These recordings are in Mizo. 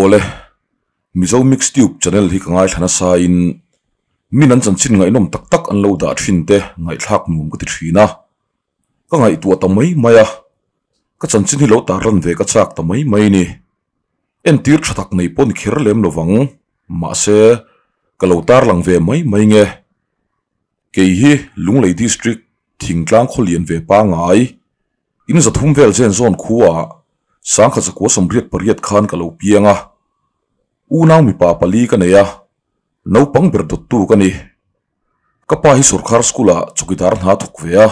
Awle, Mizo Mix Tube channel hi ka ngaithla nasa in min an chanchin ngaihnawm tak tak an lo dah thin te ngaihthlak nuam ka ti thin a, ka ngaihtuah ta mai mai a, ka chanchin hi lo tarlan ve ka chak ta mai mai ni. Entir tha tak nei pawh ni kher lem lovang, mahse ka lo tarlang ve mai mai nge. Kei hi Lunglei District thingtlang khawlian ve pangai In 300 vel zen zawn khuaah sangkhat 1988 khan ka lo piang a, unau mipa pali ka nei a, naupang ber dawttu ka ni. Ka pa hi sorkar school-ah chawkidar hna thawk ve a,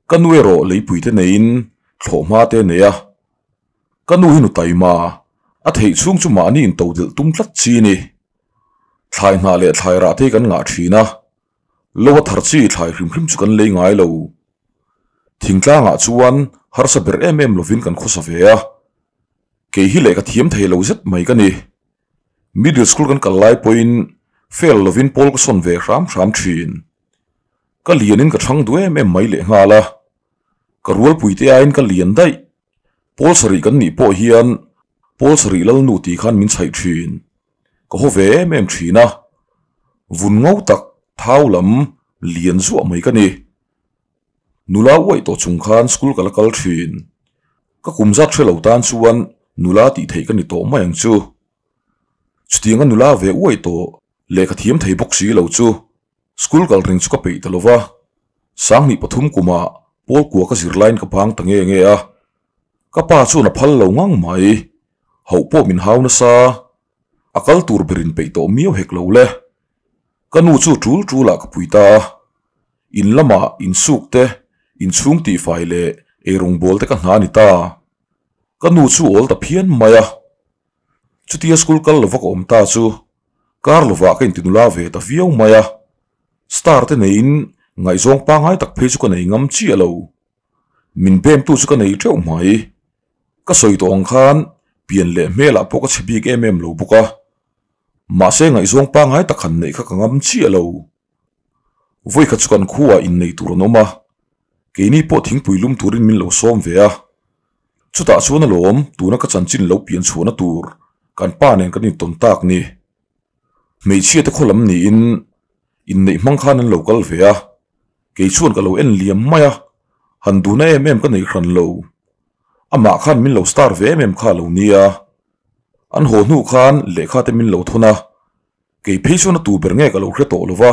ka nu erawh leipuite neiin thlawhhma te nei a. Ka nu hi nu taima, a theih chhung chu mahni intodelh tum tlat chi ni. Thlai hnah leh thlai rah te hi kan ngah thin a, Lo a thar chi thlai hrim hrim chu kan lei ngai lo. Thingtlangah chuan harsa ber em em lovin kan khawsa ve a. Kei hi lehkha thiam thei lo zet mai ka ni. Middle school kan kal lai pawhin fail lovin pawl ka sawn ve hram hram thin. Ka lianin ka chhang duh em em mai lehnghal a. Ka rualpuite aiin ka lian daih. Pawl sarih kan nih pawh hian pawl sarih lalnu tih khan min chhaih thin. Ka haw ve em em thin a, vun ngo tak thau lam lian zuah mai ka ni. Nula uaih tawh chung khan school ka la kal thin. Ka kum zat hre lo tan chuan nula tih theih ka ni tawh mai ang chu. Chutianga nula ve uaih tawh lehkha thiam thei bawk si lo chu school kal reng chu ka peih ta lo va. Sanghnih pathum kumah pawl kua ka zir laiin ka bang ta nge nge a. Ka pa chuan a phal lo ngang mai. Hauh pawh min hau nasa. A kal tur berin peih tawh miau hek lo le. Ka nu chu tul tulah ka pui ta a. In lamah insuk te, inchhung tihfai leh eirawngbawl te ka hna a ni ta. Ka nu chu awl ta phian mai a. Chutia school kal lova ka awm ta chu kar lovah ka intinula ve ta viau mai a. Star te neiin ngaihzawng pangngai tak phei chu ka nei ngam chiah lo. Min bemtu chu ka nei teuh mai. Ka sawi tawh ang khan pian leh hmelah pawh ka chhe bik em em lo bawk a. Mahse ngaihzawng pangngai tak han neih kha ka ngam chiah lo. Vawikhat chu kan khuaah innei tur an awm a, keini pawh thingpui lum turin min lo sawm ve a. Chutah chuan alawm tuna ka chanchin lo pian chhuahna tur kan pa nen kan intawn tak ni. Hmeichhia te khaw lam niin inneih hmang khan an lo kal ve a, kei chuan ka lo en liam mai a, han duhna em em ka nei hran lo. Amah khan min lo star ve em em kha a lo nia. An haw hnu khan lehkha te min lo thawn a, kei phei chuan a tu ber nge ka lo hre tawh lo va,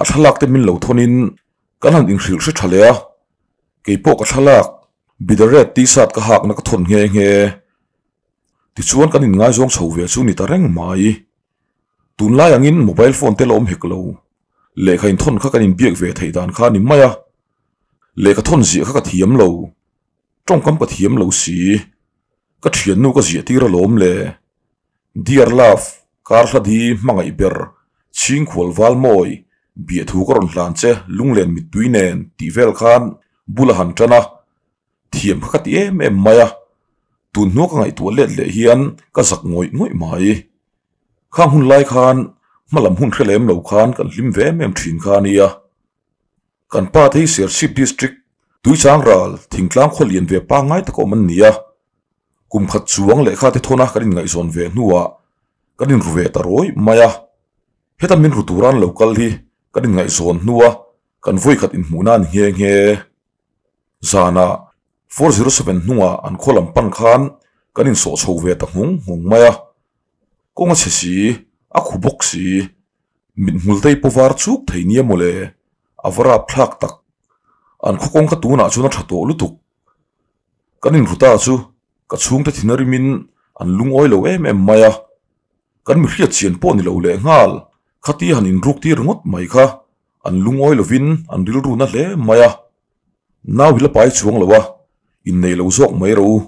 a thlalak te min lo thawnin kan han inhrilh hre tha leh a, kei pawh ka thlalak bidaret t-shirt ka hakna ka thawn nghe nghe. Tichuan kan inngaizawng chho ve chu ni ta reng mai. Tunlai angin mobile phone te la awm hek lo. Lehkha inthawn kha kan inbiak ve theih dan kha a ni mai a. Lehkha thawn ziah kha ka thiam lo. Tawngkam ka thiam lo si. Ka thiannu ka ziah tir alawm le. Dear love, kar hla di hmangaih ber, chhingkhual val mawi, biahthu ka rawn hlan che lunglen mittui nen tih vel khan bul a han tan a. Thiam kha ka ti em em mai a, tun hnua ka ngaihtuah let leh hian ka zak ngawih ngawih mai. Khang hun lai khan hma lam hun hre lem lo khan kan hlim ve em em thin kha a nia. Kan pa te hi Serchhip District, Tuichang ral, thingtlang khaw lian ve pangngai tak awm an ni a. Kum khat chuang lehkha te thawna kan inngaihzawn ve hnuah kan inru ve ta rawih mai a. Heta min ru tura an lo kal hi kan inngaihzawn hnua kan vawikhat inhmuhna a ni nghe nghe. Zanah 407 hnungah an khaw lam pan khan kan insawh chho ve ta nghung nghung mai a, kawng a chhe si, a khu bawk si, mithmul te hi paw var chuk thei nia mawle, a va rap thlak tak. An khaw kawng kha tunah chuan a tha tawh lutuk. Kan inru ta chu ka chhungte thin a rimin an lungawi lo em em mai a, kan mi hriat chian pawh ni lo lehnghal khatia han inruk tir ringawt mai kha. An lungawi lovin an rilru na hle mai a, nau hi la pai chuang lo a, innei lo zawk mai rawh u.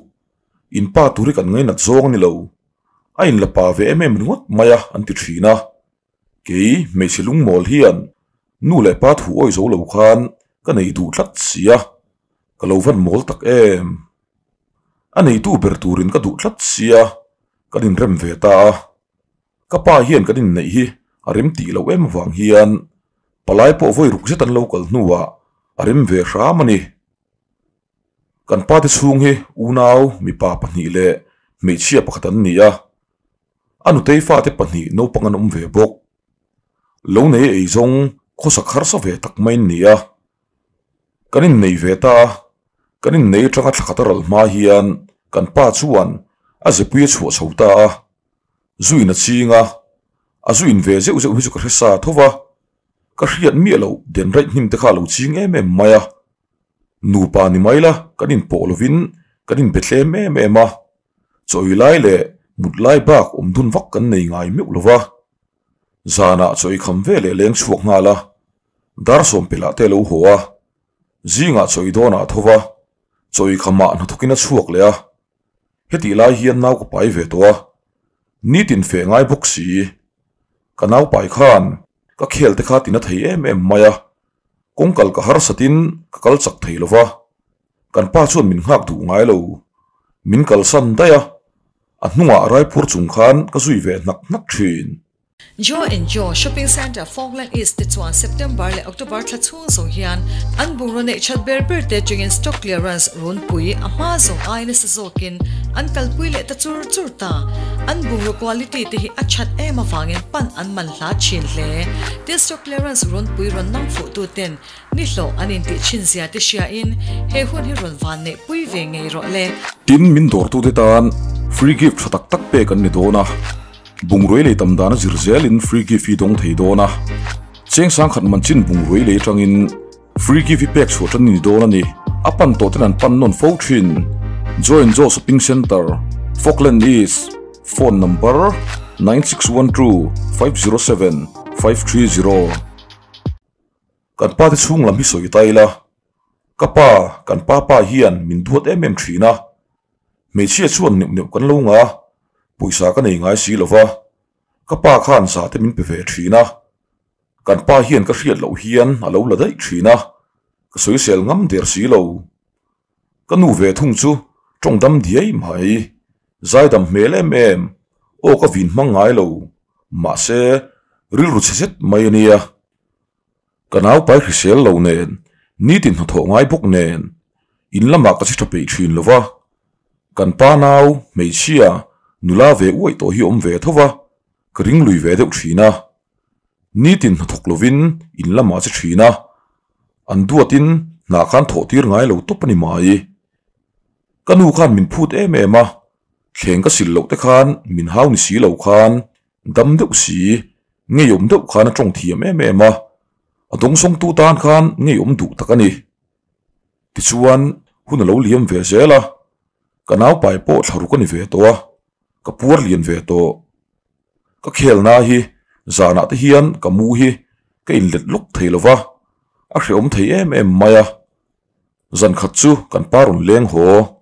In pa tur hi kan ngainat zawng a ni lo. A inla pa ve em em ringawt mai a an ti thin a. Kei hmeichhe lungmawl hian nu leh pa thu awi zo lo khan ka nei duh tlat si a, ka lo van mawl tak em. A neitu ber turin ka duh tlat sia, kan inrem ve ta a. Ka pa hian kan inneih hi a rem tih loh em avang hian palai pawh vawi ruk zet an lo kal hnuah a rem ve hram a ni. Kan pa te chhung hi unau mipa pahnih leh hmeichhia pakhat an ni a. A nutei fate pahnih naupang an awm ve bawk. Lo nei ei zawng khawsak harsa ve tak mai an ni a. Kan innei ve ta a, kan innei atanga thla khat a ral hma hian kan pa chuan a zepui a chhuah chho ta a, zu in a ching a, a zu in ve zeuh zeuh hi chu ka hre sa tho va, ka hriat miah loh den raih hnim te kha a lo ching em em mai a. Nupa ni mai la kan inpawh lovin kan inbe tlem em em a, chawi lai leh mut lai bak awm dun vak kan nei ngai meuh lo va. Zanah chawi kham ve leh leng chhuak nghal a, dar sawmpelah te a lo haw a, zingah chawi dawnah a tho va, chawi khamah hnathawkin a chhuak leh a. Hetih lai hian nau ka pai ve tawh a, nitin feh ngai bawk si. Ka nau pai khan ka khel te kha tina thei em em mai a, kawngkal ka harsatin ka kal chak thei lo va, kan pa chuan min nghak duh ngai lo. Min kalsan daih a, a hnungah raiphur chung khan ka zui ve hnak hnak thin. Joe and Joe Shopping Centre Falkland East te chuan September leh October thla chhung zawng hian an bungraw neih that ber ber te atangin stock clearance runpui a hma zawng ai nasa zawkin an kalpui leh ta chur chur ta. An bungraw quality te hi a that em avangin pan an man hla thin hle. Tin stock clearance runpui rawn nang fuh tu ten ni hlawh an intih thin zia te hriain he hun hi rawn van neih pui ve ngei rawh le. Tin min dawrtute tan free gift tha tak tak pek an ni dawn a. Bungrui lei tam dana zir zelin free gift hi dawng thei dawn a, cheng sangkhat man chin bungrui lei atangin free gift hi pek chhuah tan a ni dawn a ni. A pan tawh ten an pan nawn fo thin. Joy and Joe Shopping Centre, Falkland East, Phone number, 9612 507 530. Kan pa te chhung lam hi sawi ta ila, ka pa, kan pa pa hian min duat em em thin a, hmeichhia chuan neuh neuh kan lo nga, pawisa ka nei ngai si lo va, ka pa khan za te min pe ve thin a, kan pa hian ka hriat loh hian a lo la daih thin a, ka sawisel ngam der si lo. Ka nu ve thung chu tawng dam diai mai, zaidam hmel em em, aw ka vin hmang ngai lo, mahse rilru chhe zet mai a nia. Ka naupai hrisel lo nen, nitin hnathawh ngai bawk nen, in lamah ka chi tha peih thin lo va. Kan pa nau, hmeichhia, nula ve uaih tawh hi awm ve tho va, ka ring lui ve deuh thin a. Nitin hnathawk lovin in lamah chi thin a, an duatin hna khan thawh tir ngai lo tawp a ni mai. Ka nu khan min phut em em a, thleng ka sil loh te khan min hau ni si lo khan Dam deuh si, ngeiawm deuh khan a tawng thiam em em a, a dawngsawngtu tan khan ngeiawm duh tak a ni. Tichuan, hun a lo liam ve zel a, ka naupai pawh thla ruk a ni ve tawh a, ka puar lian ve tawh. Ka khelna hi zanah te hian ka mu hi ka inlet lawk thei lo va, a hrehawm thei em em mai a. Zan khat chu kan pa rawn leng haw.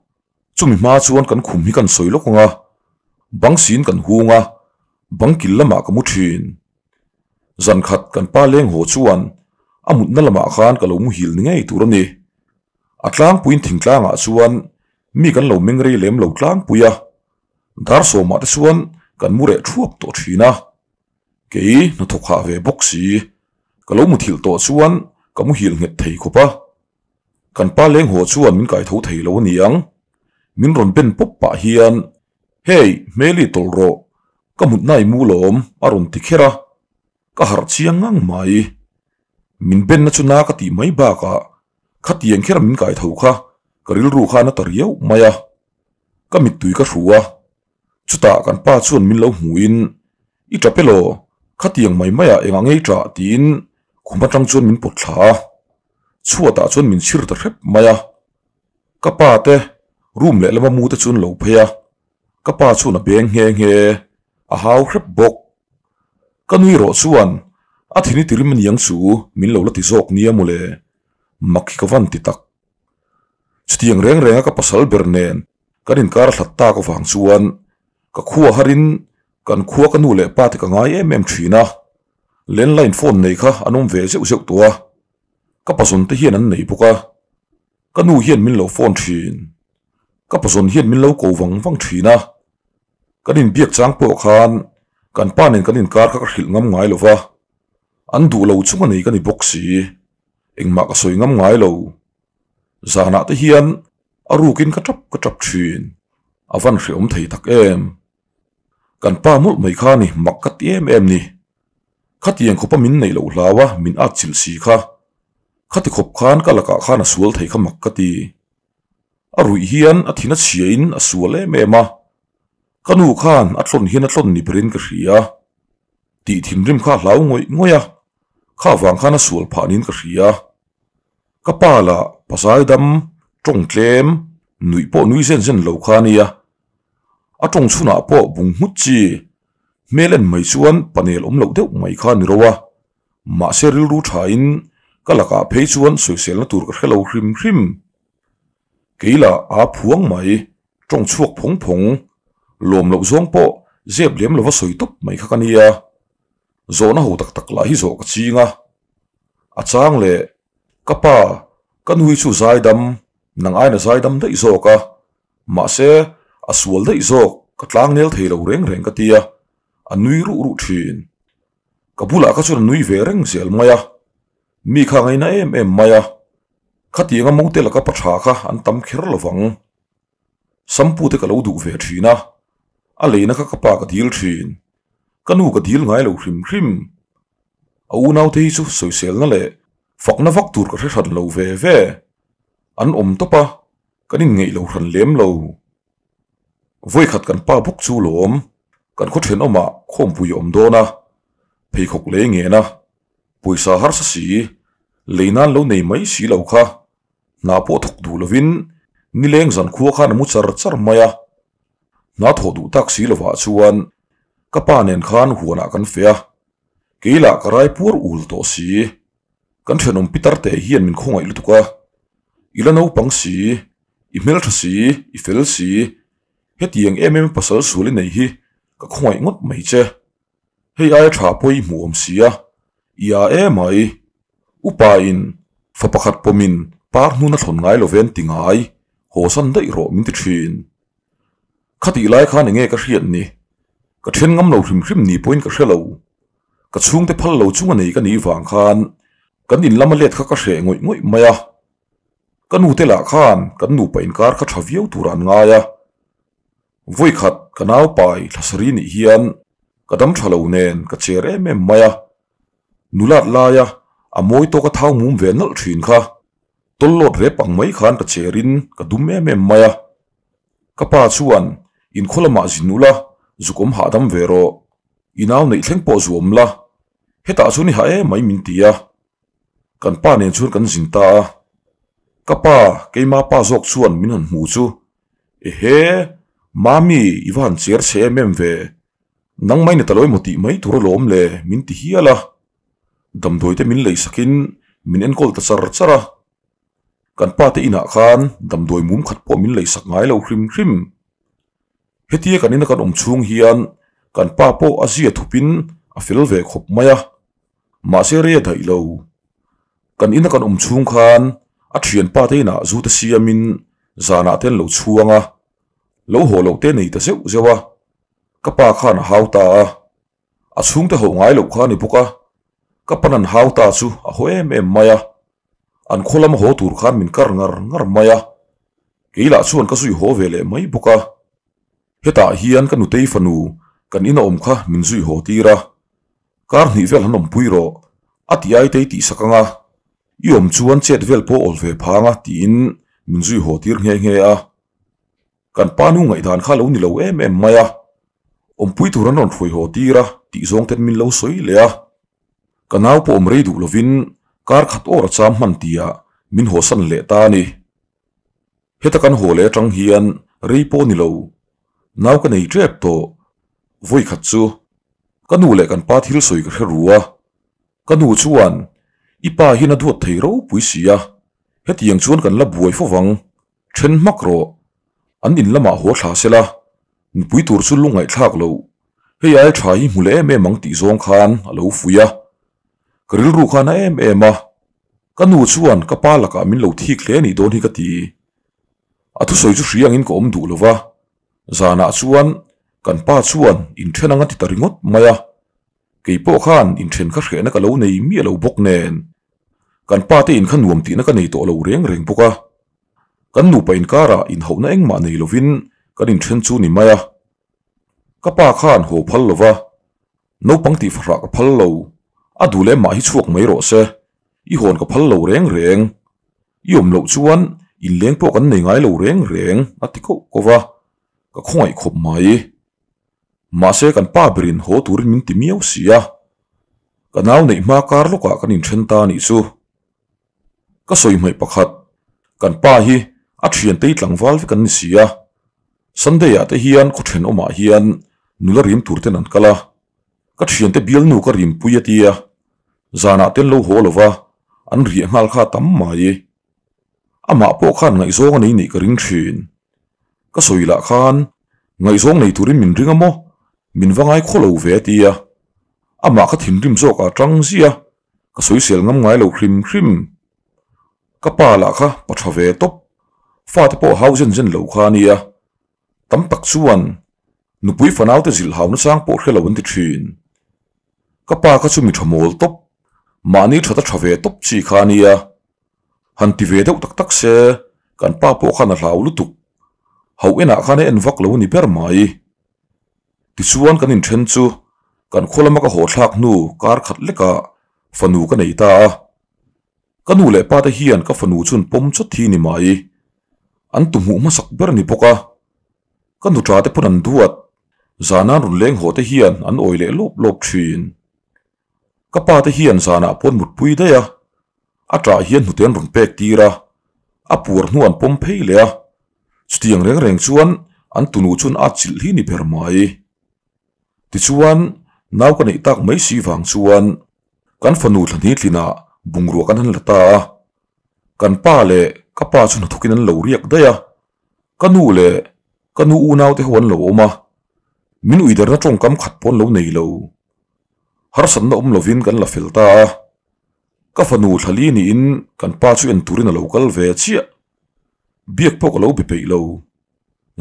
Chumi hma chuan kan khum hi kan sawi lawk ang a, bang siin kan hung a, bang kil lamah ka mu thin. Zan khat kan pa leng haw chuan a mutna lamah khan ka lo muhil ni ngei tur a ni. A tlangpuiin thingtlangah chuan mi kan lo meng rei lem lo tlangpui a, dar sawmah te chuan kan mu reh thuap tawh thin a. Kei hnathawk hah ve bawk si, ka lo muthilh tawh chuan ka muhil nghet thei khawp a. Kan pa leng haw chuan min kai tho thei lo a ni ang. Min rawn ben pawp pah hian, Hey, Hmeli tawlh rawh, ka mutna i mu lawm, a rawn ti kher a. Ka harh chiang ngang mai. Min benna chu na ka tih mai bakah khatiang kher min kai tho kha ka rilru khan a ta riau mai a. Ka mittui ka hru a, chutah kan pa chuan min lo hmuhin, I tap elaw? Khatiang mai maiah engah ngei tah? tiin khum atang chuan min pawt thla a. Chhuatah chuan min chhir ta hrep mai a. Ka pa te room lehlama mu te chu an lo phei a, ka pa chuan a beng nghe nghe, a hau hrep bawk. Ka nui rawh chuan a thin i tirim aniang chu min lo la ti zawk nia mawle, mak hi ka van ti tak. Chutiang reng renga ka pasal ber nen kan inkar a hlat tak avang chuan ka khua harin kan khua ka nu leh pa te ka ngai em em thin a, landline phone nei kha an awm ve zeuh zeuh tawh a, ka pazawn te hian an nei bawk a, ka nu hian min lo phone thin, ka pazawn hian min lo ko vang vang thin a, kan inbiak chang pawh khan kan pa nen kan inkar kha ka hrilh ngam ngai lo va, an duh lo chung a nei ka ni bawk si, engmah ka sawi ngam ngai lo. Zanah te hian a rukin ka tap ka tap thin, a van hreawm thei tak em. Kan pa mawlh mai kha ni mak ka ti em em ni. Khatiang khawpa min neih loh hlau a min atchilh si kha. Khati khawp khan ka lakah khan a sual thei kha mak ka ti. A ruih hian a thin a chhia in a sual em em a. Ka nu khan a tlawn hian a tlawn ni berin ka hria. Tih thinrim kha a hlau ngawih ngawih a, kha vang khan a sual phah niin ka hria. Ka pa lah pazai dam, tawng tlem, nuih pawh nui zen zen lo kha a nia. A tawng chhunah pawh bung nghut chi, hmel en mai chuan panel awm loh deuh mai kha a ni ro a. Mahse rilru thain ka lakah phei chuan sawiselna tur ka hre lo hrim hrim. Kei lah aa phuang mai, tawng chhuak phawng phawng, lawm loh zawng pawh zep lem lova sawi tawp mai kha ka nia. Zawhna ho tak tak lah hi zawh ka ching a. A chang leh, Ka pa, ka nui chu zaidam, nang aina zaidam daih zawk a. Mahse, a sual daih zawk, ka tlangnel thei lo reng reng ka tia, a nui ruh ruh thin. Ka bulah kha chuan a nui ve reng zel mai a, mi kha ngaina em em mai a, khatianga mote laka pa tha kha an tam kher lo vang. Sampu te ka lo duh ve thin a, a leina kha ka pa ka dil thin, ka nu ka dil ngai lo hrim hrim. A unaute hi chu sawiselna leh fakna vak tur ka hre hran lo ve ve, an awm tawp a, kan inngeih lo hran lem lo. Vawikhat kan pa bawk chu lawm, kan khaw thenawmah khawmpui a awm dawn a, pheikhawk lei ngen a, pawisa harsa si, lei nan lo nei mai si lo kha, hna pawh thawk duh lovin nileng zan khua khan a mu char char mai a, hna thawh duh tak si lovah chuan ka pa nen khan huanah kan feh a, kei lah ka rai puar ul tawh si. Kan thenawm pitar teh hian min khawngaih lutuk a, i la naupang si, i hmeltha si, i fel si, hetiang em em pasal sual i nei hi ka khawngaih ngawt mai che. Hei aia tha pawh i hmuh awm si a, i a emai. Upa in fa pakhat pawmin par hnun a thlawn ngai lo ven ti ngai, haw san daih rawh min ti thin. Khatih lai khan enge ka hriat ni? Ka then ngam lo hrim hrim ni pawhin ka hre lo. Ka chhungte phal lo chunga nei ka nih vang khan kan in lama let kha ka hreh ngawih ngawih mai a. Ka nute lah khan kan nupa inkar kha tha viau tur an ngai a. Vawikhat ka nau pai thlasari nih hian ka dam tha lo nen ka cher em em mai a. Nulat laia a mawi tawk a thau mum ve nalh thin kha tawllawt rep ang mai khan ka cherin ka dum em em mai a. Ka pa chuan inkhaw lamah zin ula zuk awm hahdam ve rawh, i nau neih thleng pawh zu awm la, hetah chuan i hah em mai min ti a. Kan pa nen chuan kan zin ta a. Ka pa, keima pa zawk chuan min han hmu chu, Ehe, Mami i va han cher chhe em em ve, Nang mai ni ta lo emaw tih mai tur alawm le min ti hial a, damdawi te min lei sakin min enkawl ta char char a. Kan pa te inah khan damdawi mum khat pawh min lei sak ngai lo hrim hrim. Hetia kan ina kan awm chhung hian kan pa pawh a zia thupin a fel ve khawp mai a, mahse rei a daih lo. Kan ina kan awm chhung khan a thianpa te inah zu te siamin zanah te an lo chhuang a, lo haw loh te nei ta zeuh zeuh a. Ka pa khan a hau ta a, a chhungte hauh ngai loh kha a ni bawk a, ka pan an hau ta chu a haw em em mai a, an khaw lama haw tur khan min kar ngar ngar mai a, kei lah chuan ka zui haw ve leh mai bawk a. Hetah hian ka nutei fanu kan ina awm kha min zui haw tir a, kar hnih vel han awmpui rawh, a ti ai tei tih sak ang a, i awm chuan chet vel pawh awl ve phang a tiin min zui haw tir nghe nghe a. Kan pa nu ngaihdan kha lo ni lo em em mai a, awmpui tur an rawn hruai haw tir a tih zawng ten min lo sawi leh a. Ka nau pawh awm rei duh lovin kar khat awr a cham hman tihah min hawsan leh ta a ni. Heta kan haw leh atang hian rei pawh ni lo, nau ka nei tep tawh. Vawi khat chu ka nu leh kan pa thil sawi ka hre ru a, ka nu chuan i pa hian a duat thei ropui si a, hetiang chuan kan la buai fo vang. Then hmak rawh. An in lamah haw thla se la, nupui tur chu lu ngaihthlak loh. Hei ai tha hi hmu leh em em ang tih zawng khan a lo fuih a. Ka rilru khan a em em a. Ka nu chuan ka pa lakah min lo thik hle nih dawn hi ka ti. A thusawi chu hria angin ka awm duh lo va. Zanah chuan kan pa chuan inthen ang a ti ta ringawt mai a. Kei pawh khan inthen kha hrehna ka lo nei miah lo bawk nen. Kan pa te in kha nuam tihna ka nei tawh lo reng reng bawk a. Kan nupa inkarah inhauhna engmah nei lovin kan inthen chu ni mai a. Ka pa khan haw phal lo va, naupang tih fahrah ka phal lo, a duh leh mah hi chhuak mai rawh se, i hawn ka phal lo reng reng. I awm loh chuan inleng pawh kan nei ngai lo reng reng, a ti koh koh va, ka khawngaih khawp mai. Mahse kan pa berin haw turin min ti miau si a, ka nau neih hma kar lawkah kan inthen ta a nih chu. Ka sawi hmaih pakhat, kan pa hi a thiantei tlangval vek an ni si a, Sunday ah te hian khaw thenawmah hian nula rim tur ten an kal a, ka thiante bialnu ka rimpui a tia, zanah te an lo haw lo va, an riah nghal kha a tam mai. Amah pawh khan ngaihzawng a nei nih ka ring thin. Ka sawi lah khan ngaihzawng nei turin min ring a maw, min va ngai khaw lo ve a tia, amah kha thinrim zawk ah tang ziah. Ka sawisel ngam ngai lo hrim hrim. Ka pa lah kha pa tha ve tawp, fate pawh hau zen zen lo kha a nia. Tam tak chuan nupui fanaute zilh hau nachang pawh hre lo an ti thin. Ka pa kha chu mi tha mawl tawp, mahni thata tha ve tawp chi kha a nia. Han ti ve deuh tak tak se, kan pa pawh khan a hlau lutuk. Hauh enah khan a en vak lo a ni ber mai. Tichuan kan inthen chu kan khaw lama ka haw thlak hnu kar khat lekah fanu ka nei ta a. Ka nu leh pa te hian ka fanu chun pawm chawt hi ni mai. An tu hmuh hmasak ber ni bawk a. Ka nu tha te pawn an duat, zanan rawn leng haw te hian an awi leh lawp lawp thin. Ka pa te hian zanah pawn mutpui daih a, a tah hian hnute an rawn pek tir a, a puar hnu an pawm phei leh a, chutiang reng reng chuan an tunu chuan a chilh hi ni ber mai. Tichuan, nau ka neih tak mai si vang chuan kan fanu thlahni tlinah bungrua kan han la ta a, kan pa leh ka pa chu hnathawkin an lo riak daih a, ka nu leh ka nu unau te ho an lo awm a, min uiderna tawngkam khat pawh an lo nei lo. Harsatna awm lovin kan la fel ta a, ka fanu thlali niin kan pa chu en turin a lo kal ve chiah. Biak pawh ka lo be peih lo.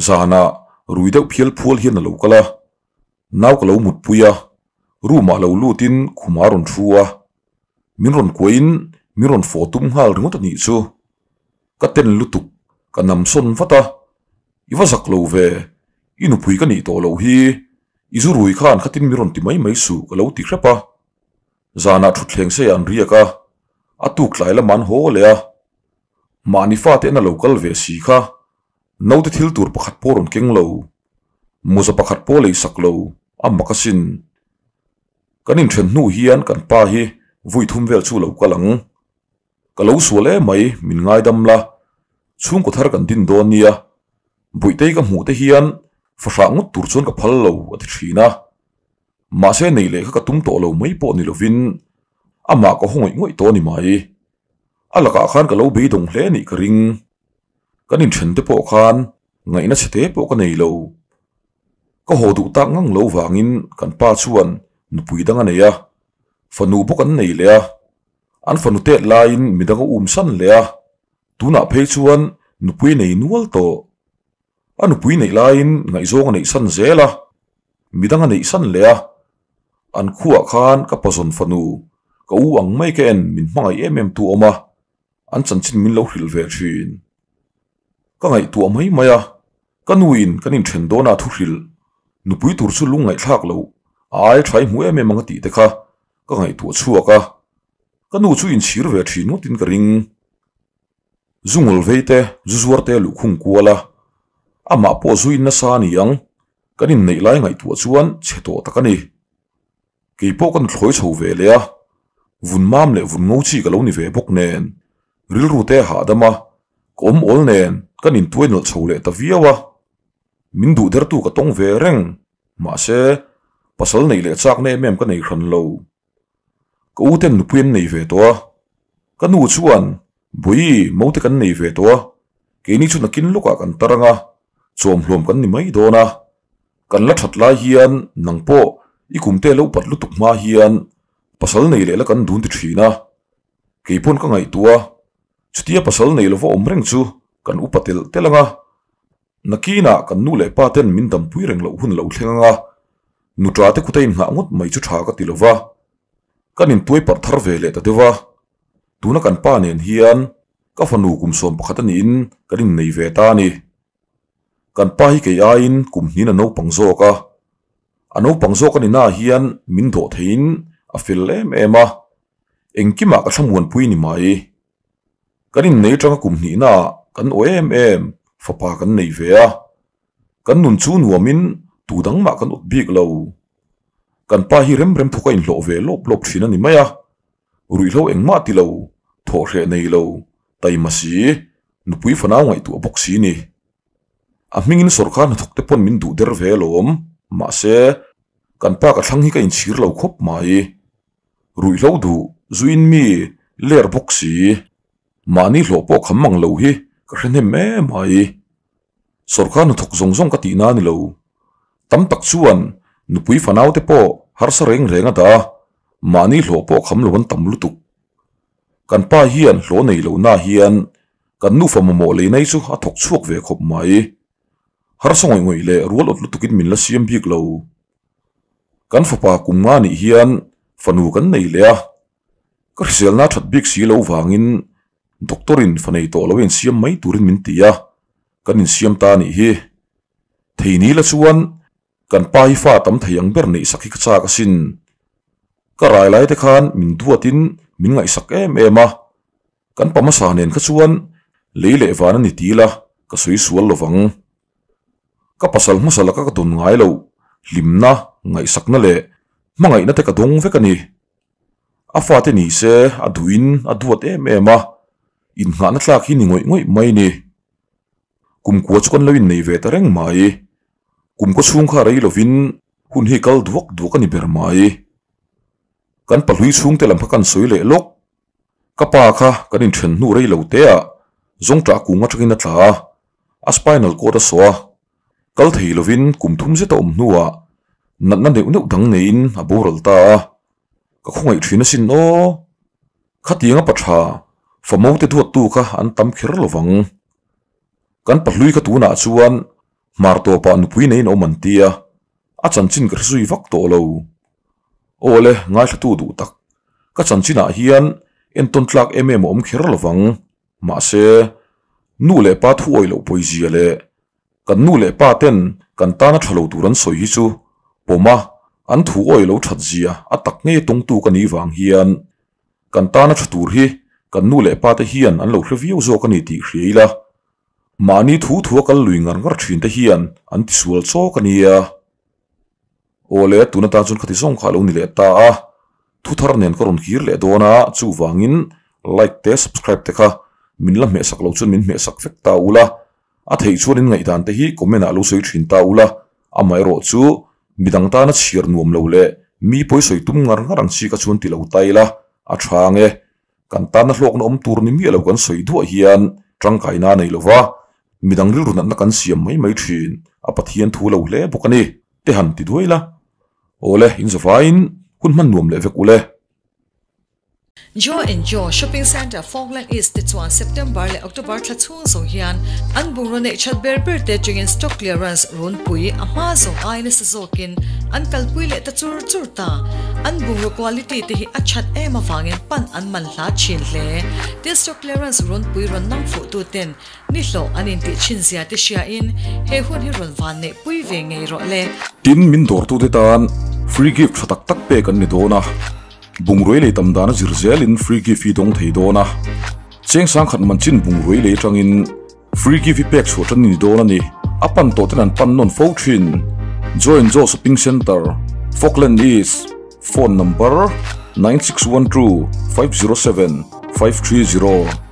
Zanah rui deuh phial phual hian a lo kal a, nau ka lo mutpui a, room ah lo lutin khum a rawn thu a, min rawn kuahin min rawn fawh tum nghal ringawt a nih chu. Ka ten lutuk, ka nam sawn vat a, I va zak lo ve, i nupui ka nih tawh loh hi, i zu rui khan khatin mi rawn ti mai mai suh ka lo ti hrep a. Zanah thutthleng sei ah an riak a, a tuk tlai lamah an haw leh a. Mahni fate en a lo kal ve si kha, naute thil tur pakhat pawh rawn keng lo, mawza pakhat pawh lei sak lo, a mak asin. Kan inthen hnu hian kan pa hi vui thum vel chu lo kal ang. Ka lo sual em mai, min ngaidam la, chhungkaw thar kan din dawn nia, Buihtei ka hmuh te hian fahrah ngawt tur chuan ka phal lo a ti thin a. Mahse nei leh kha ka tum tawh lo mai pawh ni lovin amah ka haw ngawih ngawih tawh a ni mai. A lakah khan ka lo beidawng hle nih ka ring. Kan inthen te pawh khan ngaihna chhe te pawh ka nei lo. Ka haw duh tak ngang lo vangin kan pa chuan nupui dang a nei a, fanu bawk an nei leh a. An fanu tet laiin midang a um san leh a, tunah phei chuan nupui nei nual tawh. A nupui neih laiin ngaihzawng a neih san zel a, midang a neih san leh a. An khuaah khan ka pazawn fanu, ka u ang mai ka en min hmangaih em em tu awm a, an chanchin min lo hrilh ve thin. Ka ngaihtuah mai mai a, ka nuin kan inthen dawn a thu hrilh, nupui tur chu lung ngaihthlak loh, a ai tha i hmu em em ang a tih te kha ka ngaihtuah chhuak a, ka nu chu inchhir ve thin ngawtin ka ring. Zu ngul vei te, zu zuar te luhkhung kual a, amah pawh zu in nasa a ni ang, kan inneih lai ngaihtuah chuan chhe tawh tak a ni. Kei pawh ka nuthlawi chho ve leh a, vun mam leh vun ngo chi ka lo ni ve bawk nen, rilru te a hahdam a, ka awm awl nen kan intuai nawlh chho leh ta viau a, min duh dertu ka tawng ve reng. Mahse, pasal neih leh chakna em em ka nei hran lo. Ka u ten nupui an nei ve tawh a, ka nu chuan Bawi mote kan nei ve tawh a, keini chu nakin lawkah kan tar ang a, chawmhlawm kan ni mai dawn a. Kan la that lai hian nang pawh i kumte lo pat lutuk hma hian pasal nei leh la kan dun ti thin a. Kei pawn ka ngaihtuah a, chutia pasal nei lova awm reng chu kan upa telh telh ang a. Nakinah kan nu leh pa ten min dampui reng loh hun lo thleng ang a, nuṭa te khuta inngah ngawt mai chu ṭha ka ti lo va, kan intuai parh thar ve leh ta deuh a, tuna kan pa nen hian ka fanu kum 11 a niin kan innei ve ta a ni. Kan pa hi kei aiin kum hnin a naupang zawk a. A naupang zawk a ni na hian min dawh theiin a fel em em a, engkimah ka thlamuanpui ni mai. Kan innei atanga kum hnihnaah kan aw em em fapa kan nei ve a, kan nun chu nuamin tu dang mah kan awt bik lo. Kan pa hi rem rem thawk a inhlawh ve lawp lawp thin a ni mai a, ruihhlo engmah ti lo, thawhhreh nei lo, taima si, nupui fanau ngaihtuah bawk si ni. A hmingin sawrkar hnathawk te pawn min duh der ve alawm, mahse, kan pa ka thlang hi ka inchhir lo khawp mai. Ruihhlo duh, zuin mi, ler bawk si, mahni hlawh pawh kham mang lo hi ka hre hnem em mai. Sawrkar hnathawk zawng zawng ka tihna a ni lo. Tam tak chuan nupui fanau te pawh harsa reng reng a dah a, mahni hlawh pawh kham lo an tam lutuk. Kan pa hian hlawh nei lohna hian Kan nufa mamawh lei nai chu a thawk chhuak ve khawp mai. Harsa ngawih ngawih leh rual awt lutukin min la siam bik lo. Kan fapa kum nga nih hian fanu kan nei leh a, ka hriselna that bik si lo vangin doctor in fa nei tawh lo insiam mai turin min ti a, kan insiam ta nih hi. Thei ni la chuan Kan pa hi fa tam thei ang ber neih sak hi ka chak asin. Ka rai lai te khan min duatin min ngaihsak em em a, kan pa hmasa nen kha chuan lei leh van a ni ti ila ka sawi sual lo vang. Ka pasal hmasa laka ka dawn ngai loh hlimna, ngaihsakna leh hmangaihna te ka dawng vek a ni. A fate ni se a duhin a duat em em a, innghahna tlak hi ni ngawih ngawih mai ni. Kumkua chu kan lo innei ve ta reng mai. Kum kaw chhung kha rei lovin hun hi kal duak duak a ni ber mai. Kan pahlui chhungte lam kha kan sawi leh lawk. Ka pa kha kan inthen hnu rei lo te ah zawngṭah kung atangin a tla a, a spinal cord a sawh a. Kal thei lovin kum thum zet a awm hnuah natna neuh neuh dang neiin a boral ta a. Ka khawngaih thin asin aw. Khatianga pa tha, famo te duattu kha an tam kher lovang. Kan pahlui kha tunah chuan Hmar tawpah nupui neiin awm an ti a, a chanchin ka hre zui vak tawh lo. Aw le, ngaithlatu duh tak, ka chanchinah hian entawn tlak em em a awm kher lovang. Mahse, nu leh pa thu awih loh pawizia leh kan nu leh pa ten kan tana tha lo tur an sawi hi chu pawma an thu awih lo that zia a tak ngei tawngtu ka nih vang hian kan tana tha tur hi kan nu leh pa te hian an lo hre viau zawk a ni tih hria ila. Mahni thu thu a kal lui ngar ngar thin te hian an tisual chawk a nia. Aw le, tun atan chuan khati zawng kha a lo ni leh ta a, thu thar nen ka rawn kir leh dawn a, chuvangin like te subscribe te kha min la hmehsak lo chuan min hmehsak vek ta ula, a theih chuan in ngaihdan te hi comment ah lo sawi thin ta ula, amaherawh chu midang tana chhiar nuam lo leh mi pawi sawi tum ngar ngar ang chi kha chuan ti lo ta ila a tha ang e. Kan tana hlawkna awm tur ni miah lo kan sawi duah hian tangkaina a nei lo va, midang rilru natna kan siam mai mai thin, a Pathian thu lo hle bawk a ni, te han ti duai la. Awle, in zavaiin hun hman nuam leh vek ule. Joe and Joe Shopping Centre Falkland East te chuan September leh October thla chhung zawng hian an bungraw neih that ber ber te atangin stock clearance runpui a hma zawng ai nasa zawkin an kalpui leh ta chur chur ta. An bungraw quality te hi a that em avangin pan an man hla thin hle. Tin stock clearance runpui rawn nang fuh tu ten ni hlawh an intih thin zia te hriain he hun hi rawn van neih pui ve ngei rawh le. Tin, min dawrtute tan free gift tha tak tak pek an ni dawn a, bungrui lei tam dana zir zelin free gift hi dawng thei dawn a. Cheng sangkhat man chin bungrui lei atangin Free gift hi pek chhuah tan a ni dawn a ni. A pan tawh ten an pan nawn fo thin. Join Joe Shopping Centre, Falkland East, Phone number, 9612 507 530.